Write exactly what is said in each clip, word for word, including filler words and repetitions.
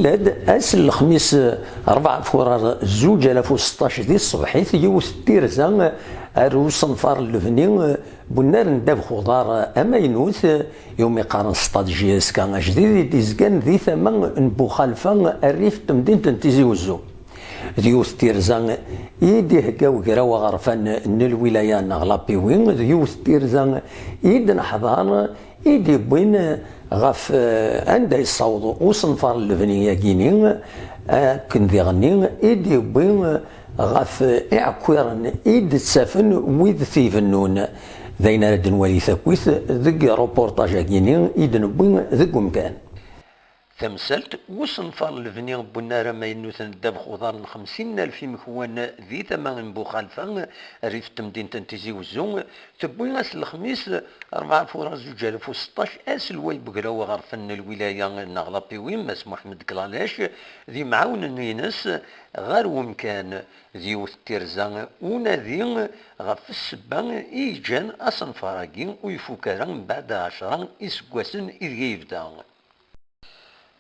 Lad ass n lexmis rebɛa furar zuǧ alaf u seṭṭac di tṣebḥit, yiwet n tirza ar usenfar n lebni n unnar n ddabex uḍar amaynut, iwumi qqaren Stade J S K ajdid, i d-izgan di tama n Buxalfa, rrif n temdint n Tizi Uzzu. D yiwet n tirza i d-ihegga ugraw aɣerfan n lwilaya neɣ l'A P W, d yiwet n tirza i d-neḥḍer i d-yewwin ɣef, eh, anda yessaweḍ usenfar n lebni-agi-ni, akken diɣenni i d-yewwi ɣef iɛekkiren i d-ttafen wid t-ibennun. D ayen ara d-nwali takkit deg reportage-agi-ni i d-newwi deg umkan. Tamsalt n usenfar n lebni n unnar amaynut n ddabex uḍar n xemsin alef imekwan di tama n Buxalfa, rrif n temdint n Tizi Uzzu, tewwi ass n lexmis rebɛa furar zuǧ alaf u seṭṭac, aselway n ugraw aɣerfan n lwilaya neɣ l'A P W, Mass Mohamed Klanesh, d yimɛawnen-ines ɣer wemkan, d yiwet n tirza unadi ɣef ssebba i yeǧǧan asenfar-agi ur ifuk ara mbeɛd ɛecra iseggasen ideg ay yebda.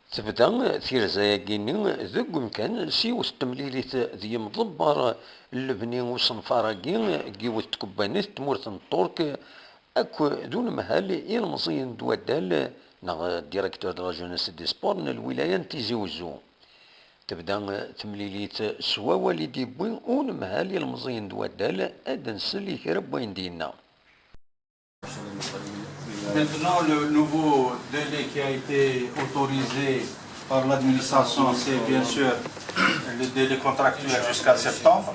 Tebda tirza-agi-nni deg umkan s yiwet n temlilit d yimḍebber n lebni usenfar-agi n yiwet n tkebbanit n tmurt n Ṭṭurk akked unemhal ilemẓiyen n waddal neɣ directeur de la jeunesse et des sports n lwilaya n Tizi Uzzu. Tebda temlilit s wawal i d-yewwi unemhal ilemẓiyen n waddal, ad nsel i kra n wayen d-yenna. Maintenant, le nouveau délai qui a été autorisé par l'administration, c'est bien sûr le délai contractuel jusqu'à septembre.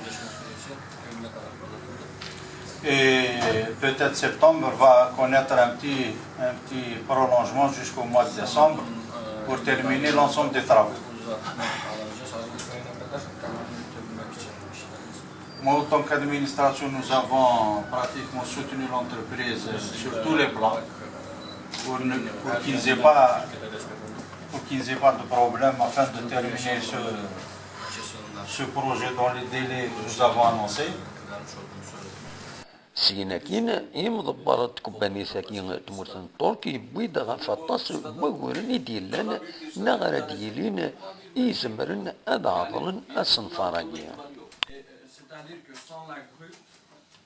Et peut-être septembre va connaître un petit, un petit prolongement jusqu'au mois de décembre pour terminer l'ensemble des travaux. Moi, en tant qu'administration, nous avons pratiquement soutenu l'entreprise sur tous les plans pour, ne- pour qu'ils n'aient pas, pour qu'ils n'aient pas de problème afin de terminer ce, ce projet dans les délais que nous avons annoncés. Syin akkin, imḍebber n tkebbanit-agi n tmurt n Ṭṭurk yewwi-d ɣef aṭas n waguren i d-yellan neɣ ara d-yilin i izemren ad ɛeḍlen asenfar-agi. C'est-à-dire que sans la grue,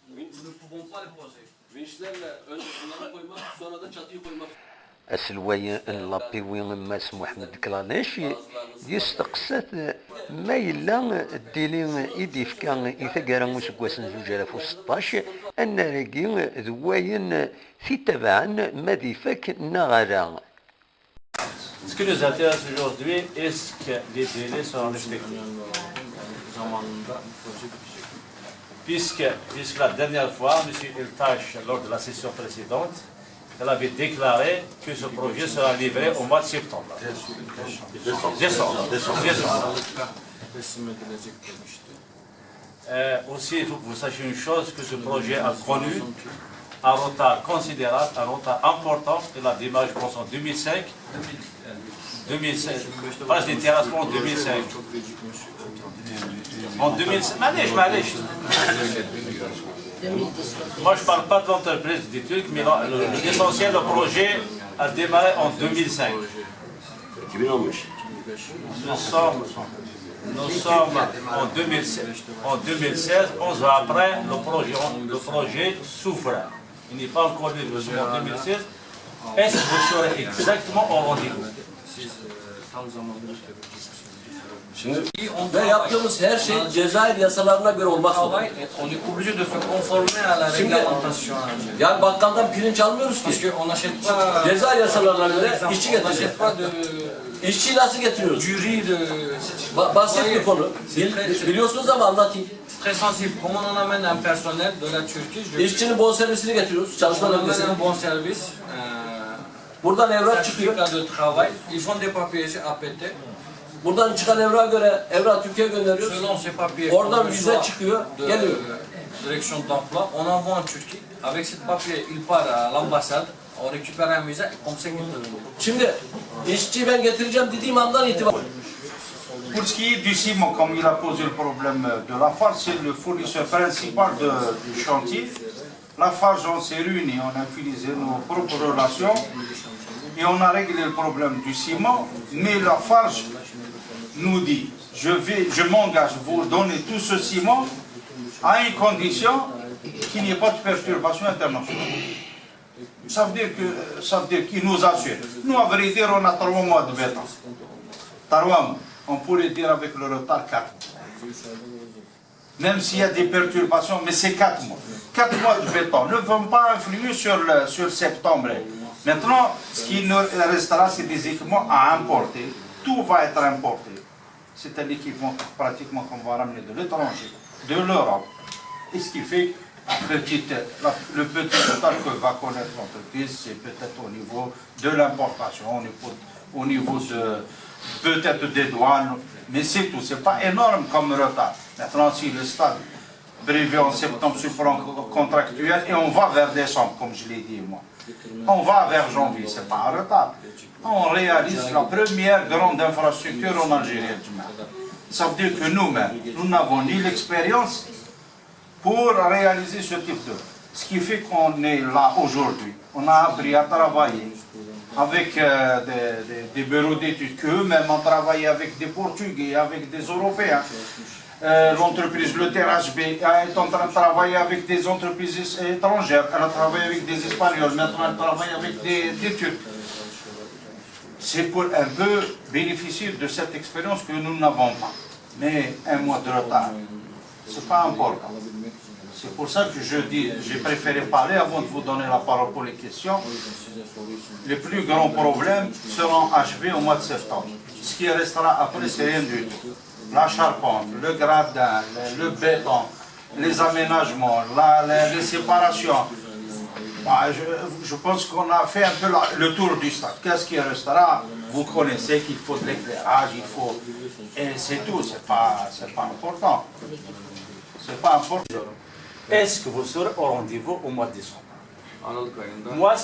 nous ne pouvons pas le poser. Vinçlerle önce bunları koymak, sonra da çatıyı koymak. Aselway n l'A P W, Mass Mohamed Klanesh, yesteqsa-t ma yella ddili i d-ifka i taggara n useggas n zuǧ alaf u seṭṭac, annar-agi d wayen t-itabaɛen ma d ifak neɣ ala. Ce qui nous intéresse aujourd'hui, est-ce que les délais sont respectés ? Puisque, puisque la dernière fois, M. Eltash, lors de la session précédente, il avait déclaré que ce projet sera livré au mois de septembre. Décembre. Décembre. Décembre. Euh, aussi, il faut que vous sachiez une chose, que ce projet a connu un retard considérable, un retard important. Il a démarré, je pense, en deux mille cinq. deux mille cinq. Phase de terrassement en deux mille cinq. En deux mille cinq. معليش، معليش. Moi, je parle pas de l'entreprise des trucs, mais le- le- l'essentiel, le projet a démarré en deux mille cinq. Nous sommes, nous sommes en deux mille seize, en deux mille seize, onze ans après, le projet, le projet souffre. Il n'est pas encore libre, nous sommes en deux mille seize. Est-ce que vous serez exactement au rendez-vous ? Şimdi ve yaptığımız her şey Cezayir yasalarına göre olmak zorunda. On est obligé de se conformer à la réglementation. Yani bakkaldan pirinç almıyoruz ki. On n'achète pas, Cezayir yasalarına göre işçi on getireceğiz. n'achète pas de, İşçiyi nasıl getiriyoruz? Du riz, de... Ba- basit bir konu. Bil- biliyorsunuz ama anlatayım. C'est très sensible. Comme on en amène un personnel de la Turquie, je... İşçinin bonservisini getiriyoruz. On Çalışma amène belgesi. Un bon service. Euh, Buradan evrak çıkıyor. Certificat de travail. Ils font des papiers ici à Pété. Buradan çıkan evrağa göre evrağı Türkiye'ye gönderiyoruz. Selon ces papiers, Oradan on vize reçoit çıkıyor, de geliyor. Direction d'emploi, on envoie en Turquie. Avec ce papier, il part à l'ambassade, on récupère un visa et comme ça, il peut venir. Şimdi işçiyi ben getireceğim dediğim andan itibaren Pour ce qui est du ciment, comme il a posé le problème de la farge, c'est le fournisseur principal de- du chantier. La farge, on s'est réunis, on a utilisé nos propres relations. Et on a réglé le problème du ciment, mais Lafarge nous dit, je vais, je m'engage à vous donner tout ce ciment à une condition qu'il n'y ait pas de perturbation internationale. Ça veut dire que, ça veut dire qu'il nous assure. Nous, à vrai dire, on a trois mois de béton. Trois mois. On pourrait dire avec le retard quatre mois. Même s'il y a des perturbations, mais c'est quatre mois. Quatre mois de béton ne vont pas influer sur, le, sur septembre. Maintenant, ce qui nous restera, c'est des équipements à importer. Tout va être importé. C'est un équipement pratiquement qu'on va ramener de l'étranger, de l'Europe. Et ce qui fait petite, la, le petit retard que va connaître l'entreprise, c'est peut-être au niveau de l'importation, au niveau, au niveau de peut-être des douanes, mais c'est tout. C'est pas énorme comme retard. Maintenant, si le stade prévu en septembre sur plan contractuel et on va vers décembre, comme je l'ai dit moi. On va vers janvier, c'est pas un retard. On réalise la première grande infrastructure en Algérie, ça veut dire que nous-mêmes, nous n'avons ni l'expérience pour réaliser ce type de... Ce qui fait qu'on est là aujourd'hui. On a appris à travailler avec euh, des, des, des bureaux d'études qu'eux-mêmes ont travaillé avec des Portugais, avec des Européens. Euh, l'entreprise, le T R H B, est en train de travailler avec des entreprises étrangères. Elle a travaillé avec des Espagnols, maintenant elle travaille avec des, des Turcs. C'est pour un peu bénéficier de cette expérience que nous n'avons pas. Mais un mois de retard, c'est pas important. C'est pour ça que je dis, j'ai préféré parler avant de vous donner la parole pour les questions. Les plus grands problèmes seront achevés au mois de septembre. Ce qui restera après, c'est rien du tout. La charpente, le gradin, le, le béton, les aménagements, la, la, les séparations. Bah, je, je pense qu'on a fait un peu la, le tour du stade. Qu'est-ce qui restera? Vous connaissez qu'il faut de l'éclairage, il faut... Et c'est tout, c'est pas, c'est pas important. C'est pas important. Est-ce que vous serez au rendez-vous au mois de décembre? Moi,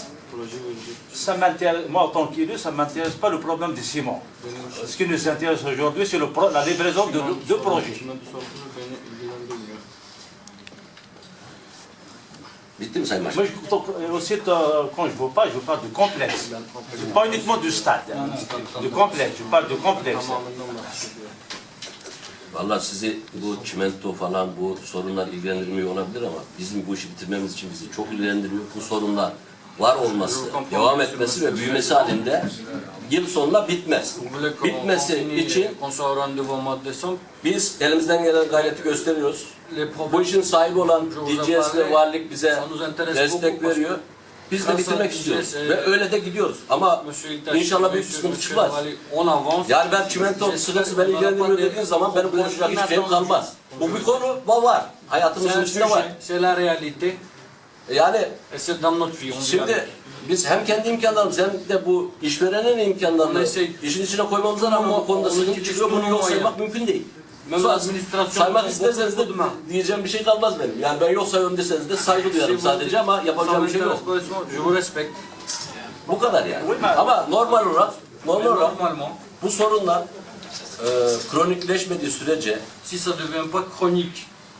ça m'intéresse, moi, en tant qu'élu, ça m'intéresse pas le problème du ciment. Ce qui nous intéresse aujourd'hui, c'est le pro- la livraison de deux projets. Bitti mi Sayın Başkan? Moi, je, donc, euh, aussi, euh, quand je vous parle, je vous parle de complexe. C'est pas uniquement du stade, hein. De complexe, je parle de complexe. Valla sizi bu çimento falan bu sorunlar ilgilendirmiyor olabilir ama bizim bu işi bitirmemiz için bizi çok ilgilendiriyor. Bu sorunlar var olması, devam etmesi ve büyümesi halinde yıl sonuna bitmez. Bitmesi için biz elimizden gelen gayreti gösteriyoruz. Bu işin sahibi olan D G S ve valilik bize destek veriyor. Biz de bitirmek istiyoruz ve öyle de gidiyoruz. Ama inşallah büyük bir sıkıntı çıkmaz. Yani ben çimento sıkıntısı beni ilgilendirmiyor dediğin zaman benim konuşacak hiçbir şeyim kalmaz. Bu bir konu var. Hayatımızın içinde var. Yani şimdi biz hem kendi imkanlarımız hem de bu işverenin imkanlarını işin içine koymamıza rağmen bu konuda sıkıntı çıkıyor. Bunu yok saymak mümkün değil. Saymak isterseniz de diyeceğim bir şey kalmaz benim. Yani ben yok sayıyorum deseniz de saygı duyarım sadece ama yapacağım bir şey yok. Bu kadar yani. Ama normal olarak, normal olarak bu sorunlar e, kronikleşmediği sürece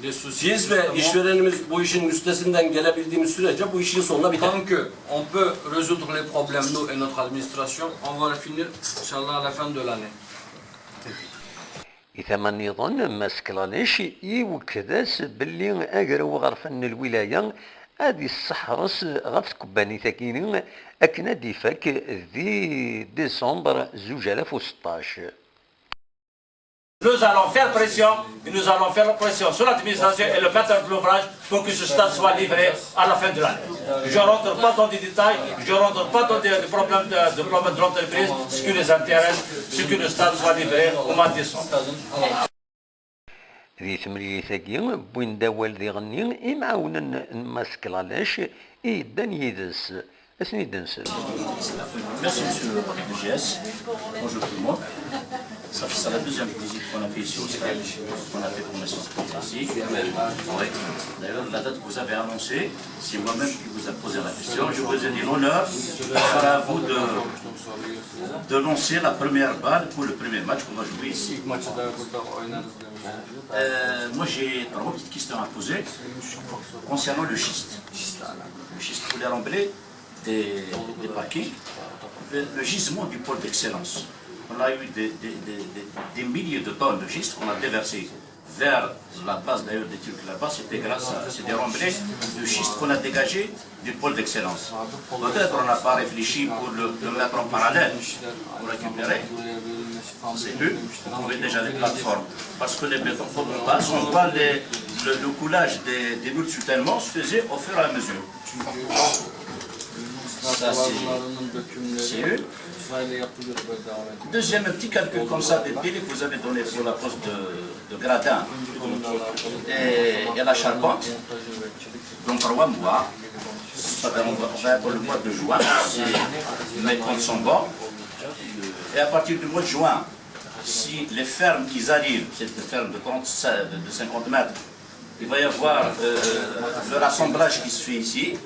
biz ve işverenimiz bu işin üstesinden gelebildiğimiz sürece bu işin sonuna biter. Tant qu'on peut résoudre les problèmes, nous et notre administration, on va finir, Inch'Allah, à la fin de l'année. I tama nniḍen, Mass Klalic iwekked-as belli agraw aɣerfan n lwilaya ad isseḥres ɣef tkebbanit-agi akken ad d-ifak di décembre zuǧ alaf u seṭṭac. Nous allons faire pression, et nous allons faire pression sur l'administration et le maître de l'ouvrage pour que ce stade soit livré à la fin de l'année. Je ne rentre pas dans des détails, je ne rentre pas dans des, des problèmes de, de problèmes de l'entreprise. Ce qui nous intéresse, c'est que le stade soit livré au mois de décembre. Di temlilit-agi, wwin-d awal diɣenni imɛawnen n Mass Klalic i yeddan yid-s. Ad ten-id-nsel. Merci, monsieur le patron de G S. Bonjour tout le monde. Ça fait ça la deuxième visite qu'on a fait ici au stade. On a fait connaissance ici. Oui. D'ailleurs, la date que vous avez annoncée, c'est moi-même qui vous a posé la question. Je vous ai dit l'honneur sera à vous de, de lancer la première balle pour le premier match qu'on va jouer ici. Euh, moi, j'ai trois petites questions à poser concernant le schiste. Le schiste pour les remblais, des, des parkings, le, le gisement du pôle d'excellence. On a eu des, des, des, des, des milliers de tonnes de schiste qu'on a déversé vers la base d'ailleurs des Turcs là-bas. C'était grâce à, c'est des remblais de schiste qu'on a dégagés du pôle d'excellence. Peut-être on n'a pas réfléchi pour le, le mettre en parallèle, pour récupérer. C'est eux qui trouvaient déjà des plateformes. Parce que les bétons, quand on passe, on voit les, le, le coulage des, des murs de soutènement se faisait au fur et à mesure. Ça, c'est c'est eux. Deuxième petit calcul comme ça, des délais que vous avez donnés pour la pose de, de gradins et, et la charpente, dans trois mois, ça va, on va, on va pour le mois de juin, si mes comptes sont bons. Et à partir du mois de juin, si les fermes qui arrivent, c'est des fermes de trente, de cinquante mètres, il va y avoir euh, le rassemblage qui se fait ici,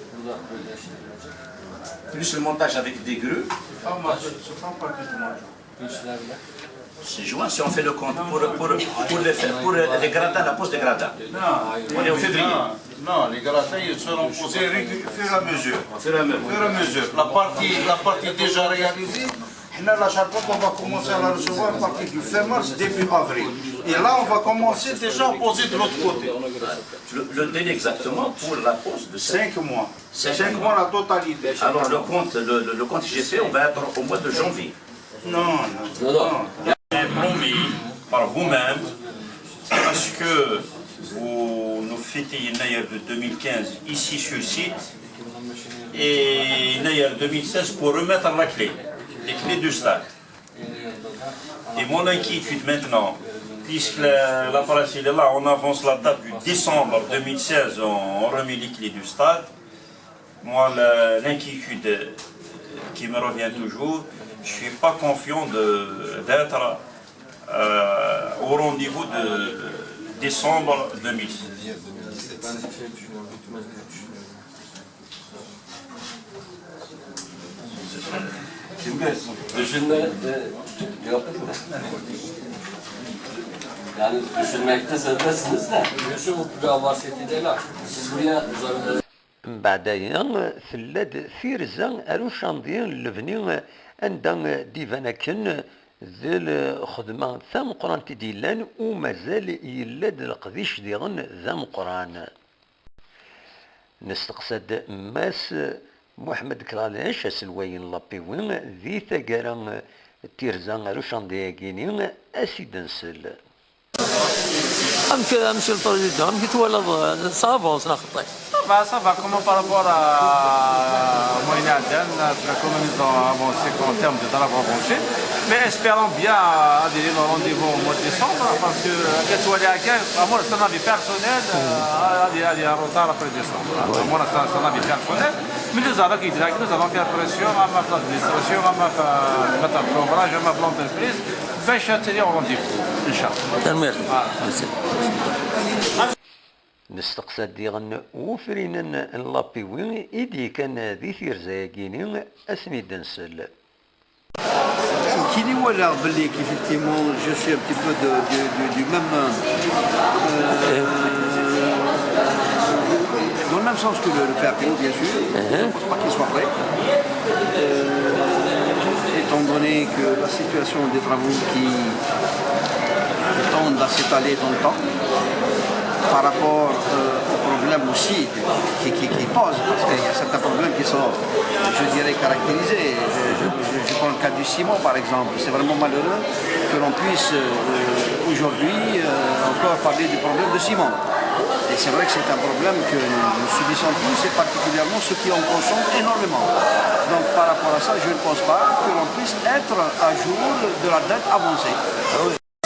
plus le montage avec des grues. C'est juin, si on fait le compte pour, pour, pour les, pour les gradins, la pose des gradins. On est au février. Non, non, les gradins, ils seront posés régu- au fur et à mesure. Au fur et à mesure. Au fur et à mesure. La partie, la partie déjà réalisée, et là, la charpente, on va commencer à la recevoir à partir du fin mars, début avril. Et là, on va commencer déjà à poser de l'autre côté. Le, le délai exactement pour la pose de cinq mois. Cinq mois, la totalité. Alors, le compte, le, le- le compte G C, on va être au mois de janvier. Non, non, non. Promis par vous-même, parce que vous nous fêtez Naïr de deux mille quinze ici sur site et Naïr deux mille seize pour remettre la clé, les clés du stade. Et mon inquiétude maintenant, puisque la, la presse est là, on avance la date du décembre deux mille seize, on remet les clés du stade. Moi, l'inquiétude qui me revient toujours, je ne suis pas confiant d'être euh, au rendez-vous de décembre deux mille seize. Düşünme, e, yok. Yani düşünmekte serbestsiniz de. Monsieur, vous pouvez avoir cette idée-là. Siz buraya uzanın. Mbeɛd aya, tella-d tirza ar ucanṭi n lebni anda d-iban akken d lxedma tameqqrant i d-yellan u mazal yella-d leqdic diɣen d ameqqran. Nesteqsa-d Mass Muḥemmed Kraḍic, aselway n l'A P W di taggara n tirza ar ucanṭi-agi-ni, a s-id-nsel. Amek, a Monsieur le Président, amek i twalaḍ, ça avance neɣ xeṭṭi? Ça va, ça va, comment par rapport à moyen iɛeddan, la commune ils ont avancé en termes de travaux avancés, mais espérons bien ad ilin au rendez-vous au mois de décembre, parce que, euh, akken ttwaliɣ akka, amour, c'est un avis personnel, euh, ad, ad, ad, retard après décembre. Amour, c'est un avis personnel, mais nous allons, nous allons faire pression, à l'administration, à l'entreprise, باش تري رونديفو ان شاء الله. Tanemmirt. Merci. Nesteqsa-d diɣen ufrinen n l'A P W i d-yekkan di tirza-agi-ni, a sen-id-nsel. Kini walaɣ belli effectivement je suis un petit peu de, du, du, du même euh, dans le même sens que le, le P A P O bien sûr. Je ne pense pas qu'il soit prêt. Euh, étant donné que la situation des travaux qui tendent à s'étaler dans le temps, par rapport euh, au problème aussi qui, qui, qui pose, parce qu'il y a certains problèmes qui sont, je dirais, caractérisés. Je, je, je prends le cas du ciment, par exemple. C'est vraiment malheureux que l'on puisse euh, aujourd'hui euh, encore parler du problème de ciment. Et c'est vrai que c'est un problème que nous subissons tous, et particulièrement ceux qui en consomment énormément. Donc par rapport à ça, je ne pense pas que l'on puisse être à jour de la dette avancée.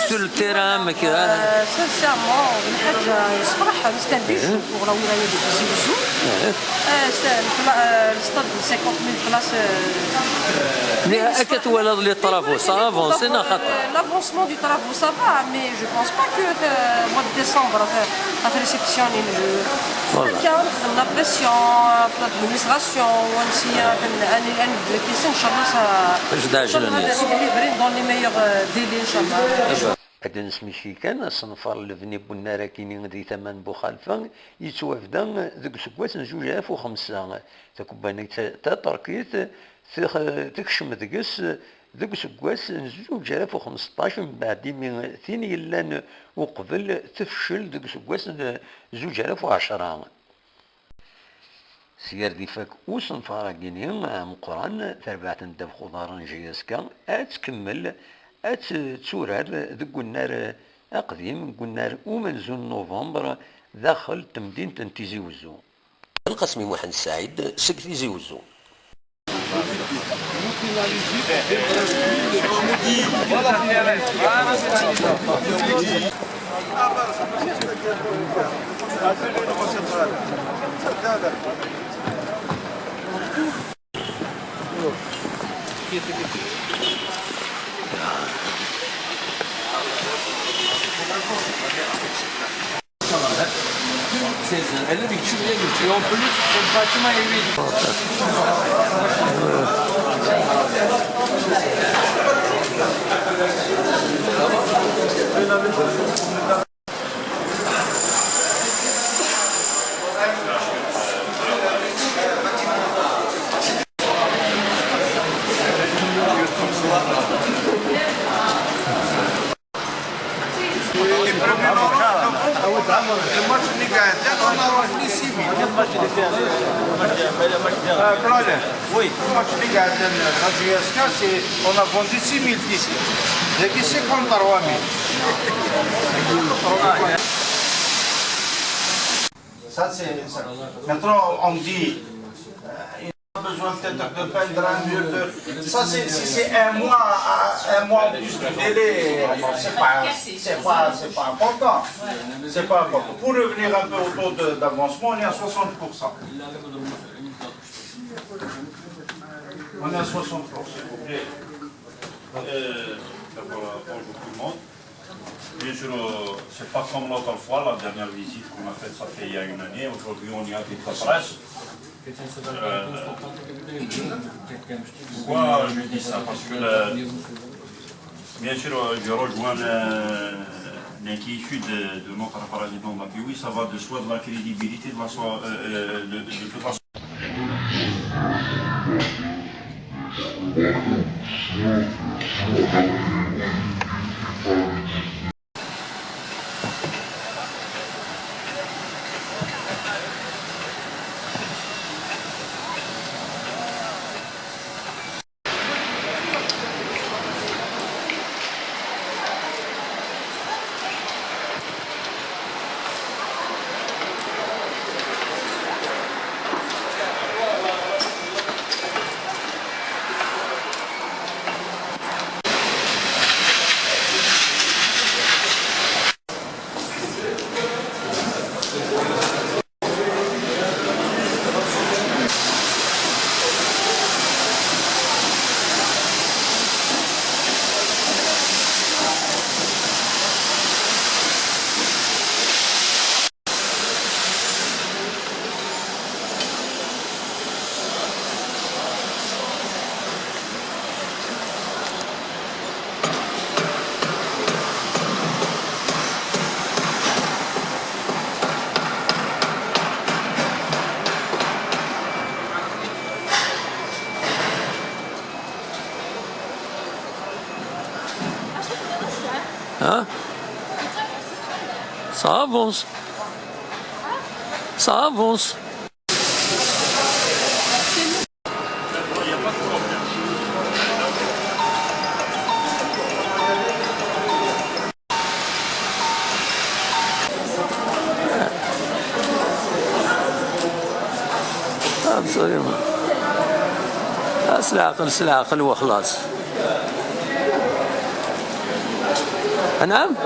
Sur le terrain, amek, ah, Euh, sincèrement, une حاجة يفرح, c'est un bijou pour la wilaya de Tizi Ouzou. Euh, c'est un pla- euh, le stade de cinquante mille places. Euh, mais amek i twalaḍ les travaux, ça avance neɣ xaṭi? Euh, l'avancement du travaux, ça va, mais je pense pas que euh, mois de décembre, euh, à réception, je Voilà. كان نخدم la pression في l'administration, ونسي في الان الان البلوكيسي ان شاء الله ça Je t'assure, ان شاء الله Agnès. غادي délivrer dans les meilleurs euh, délais ان شاء الله. Ad d-nesmekti kan asenfar n lebni n wennar akini di tama n Buxalfa, yettwabda deg useggas n zuǧ alaf u xemsa. Takebbanit taṭerkit tex-, tekcem deg-s deg useggas n zuǧ alaf u xemseṭṭac, mbeɛd imi tin yellan uqbel tefcel deg useggas n zuǧ alaf u ɛecra. Seg ar d ifak usenfar-agi-ni ameqqran, tarbaɛt n ddabex uḍar n J S K ad tkemmel ad tt-, turar deg unnar aqdim, deg unnar umenzu n Nuvember, daxel n temdint n Tizi Wezzu. Lqasmi Muḥend Saɛid seg Tizi Wezzu. Le match اللي قاعد لنا، on a rempli six mille. Le match اللي قاعد لنا. Oui. Le match اللي قاعد لنا, la J S K, c'est, on a vendu six mille tickets. Il y a que cinquante-trois mille. Ça, c'est, ça. Maintenant, on dit, euh, besoin peut-être de peindre un mur de, ça, c'est, si c'est un mois, un mois en plus de délai, c'est pas, c'est pas, c'est pas important. C'est pas important. Pour revenir un peu au taux de, d'avancement, on est à soixante pour cent. On est à soixante pour cent. Ok. Euh, d'abord, bonjour tout le monde. Bien sûr, euh, c'est pas comme l'autre fois, la dernière visite qu'on a faite, ça fait il y a une année. Aujourd'hui, on y a toute la presse. Euh, pourquoi je dis ça ? Parce que le, bien sûr, euh, je rejoins le, l'inquiétude de, de notre président Macky. Oui, ça va de soi, de la crédibilité, de la so-, euh, euh, de, de, de toute façon. Hein ? Ça avance. Ça avance. Absolument. Ah, s leɛqel, s leɛqel, وخلاص. نعم.